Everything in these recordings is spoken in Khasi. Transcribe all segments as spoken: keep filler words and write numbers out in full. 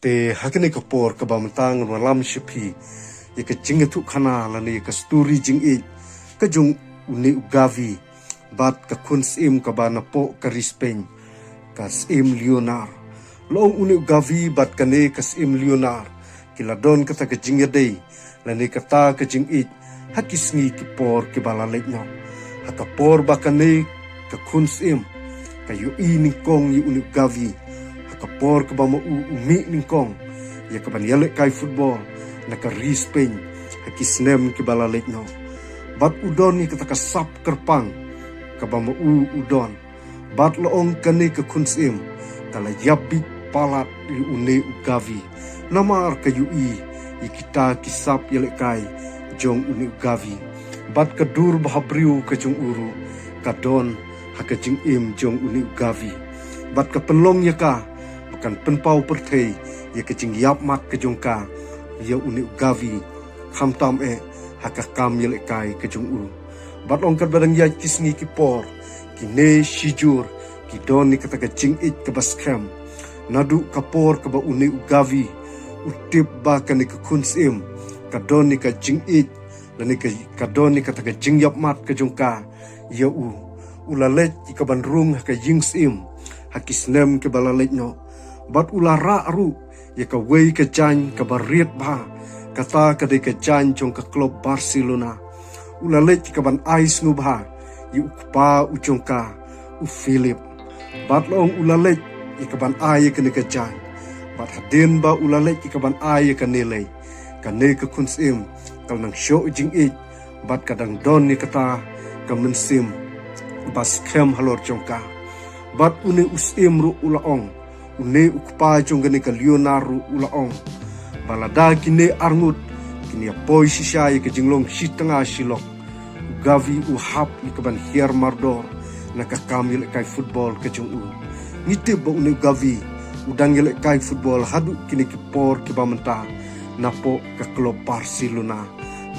Te ha kane ka por kaba mynta ngan wallam sha phi ïa ka jingïathuhkhana lane ïa ka story jingïeit ka jong une u Gavi bad ka khun syiem kaba napoh ka ri Spain, ka syiem Leonard. La ong une u Gavi bad kane ka syiem Leonard ki la don kata ka jingïadei lane kata ka jingïeit ha ki sngi ki por kiba la leit noh. Ha ka por ba kane ka khun syiem ka ïohi nyngkong ïa une u Gavi, ha ka por kaba ma u u mih nyngkong ïa kaban ïalehkai football na ka ri Spain ha ki snem kiba la leit noh. Bad u don ïa kata ka sap kyrpang kaba ma u u don. Bad la ong kane ka khun syiem ka la ïap bit palat ïa une u Gavi namar ka ïohi ïa kita ki sap ïalehkai jong une u Gavi. Bad ka dur ba ha briew ka jong u ruh ka don ha ka jingim jong une u Gavi. Bad ka pynlong ïa ka ba kan pynpaw pyrthei ïa ka jingïapmat ka jong ka ïa une u Gavi, khamtam eh ha ka kam ïalehkai ka jong u. Bad la ong katba dang ïaid ki sngi ki por, kine shijur ki don ïa kata ka jingïeit kaba skhem. Naduh ka por kaba une u Gavi u tip ba kane ka khun syiem ka don ïa ka jingïeit lane ka, ka don ïa kata ka jingïapmat ka jong ka ïa u, u la leit ïa kaban rung ha ka ïing syiem ha ki snem kiba la leit noh. Bad u la rah ruh ïa kawei ka jaiñ kaba riat bha, kata ka dei ka jaiñ jong ka klub Barcelona. U la leit ïa kaban ai sngewbha ïa u kpa u jong ka, u Philip. Bad la ong u la leit ïa kaban ai ïa kane ka jaiñ. Bad hadien ba u la leit ïa kaban ai ïa kane lei, kane ka khun syiem ka la nang shoh jingïeit bad ka dang don ïa kata ka mynsiem ba skhem halor jong ka. Bad une u syiem ruh u la ong, une u kpa jong kane ka Leonard ruh u la ong ba lada kine arngut kin ïa poi shisha ïa ka jinglong shi tnga shi lok, u Gavi u hap ïa kaban hiar mardor na ka kam ïalehkai football ka jong u. Ngi tip ba une u Gavi u dang ïalehkai football haduh kine ki por kiba mynta napoh ka klub Barcelona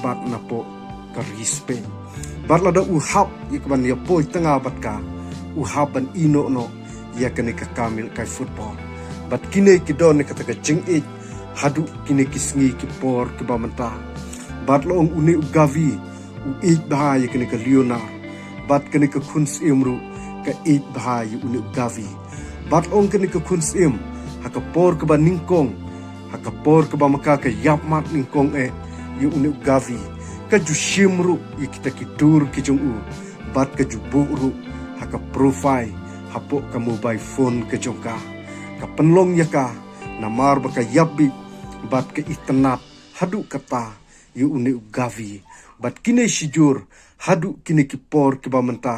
bad napoh ka ri Spain. Bad lada u hap ïa kaban ïa poi tnga bad ka, u hap ban ïehnoh noh ïa kane ka kam ïalehkai football. Bad kine ki don ïa kata ka jingïeit haduh kine ki sngi ki por kiba mynta. Bad la ong une u Gavi u ïeit bha ïa kane ka Leonard, bad kane ka khun syiem ruh ka ïeit bha ïa une u Gavi. Bad la ong kane ka khun syiem ha ka por kaba nyngkong, ha ka por kaba ma ka ka ïapmat nyngkong eh ïa une u Gavi, ka ju shim ruh ïa kita ki dur ki jong u bad ka ju buh ruh ha ka profile hapoh ka mobile phone ka jong ka. Ka pynlong ïa ka namar ba ka ïap bit bad ka itynnad haduh katta ïa une u Gavi. Bad kine shijur haduh kine ki por kiba mynta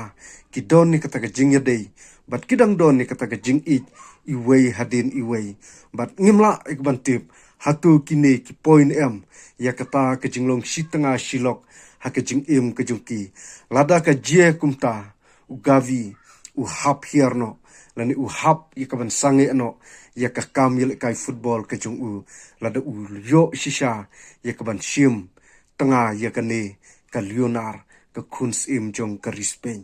ki don ïa kata ka jingïadei bad ki dang don ïa kata ka jingïeit iwei hadien iwei. Bad ngim lah ïa kaban tip hato kine ki poi ne em ïa kata ka jinglong shi tnga shi lok ha ka jingim ka jong ki. Lada ka jia kumta, u Gavi u hap hiar noh lane u hap ïa kaban sangeh noh ïa ka kam ïalehkai football ka jong u, lada u ïoh shisha ïa kaban shim tnga ïa kane ka Leonard, ka khun syiem jong ka ri Spain.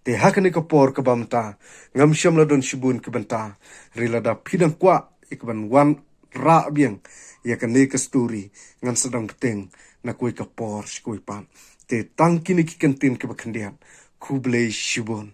Te ha kane ka por kaba mynta ngam shym la don shibun ki bynta, hynrei lada phi dang kwah ïa kaban wanrah biang ïa kane ka story, ngan sa dang bteng na kawei ka por sha kawei pat. Te tang kine ki kyntien kiba khyndiat. Khublei shibun.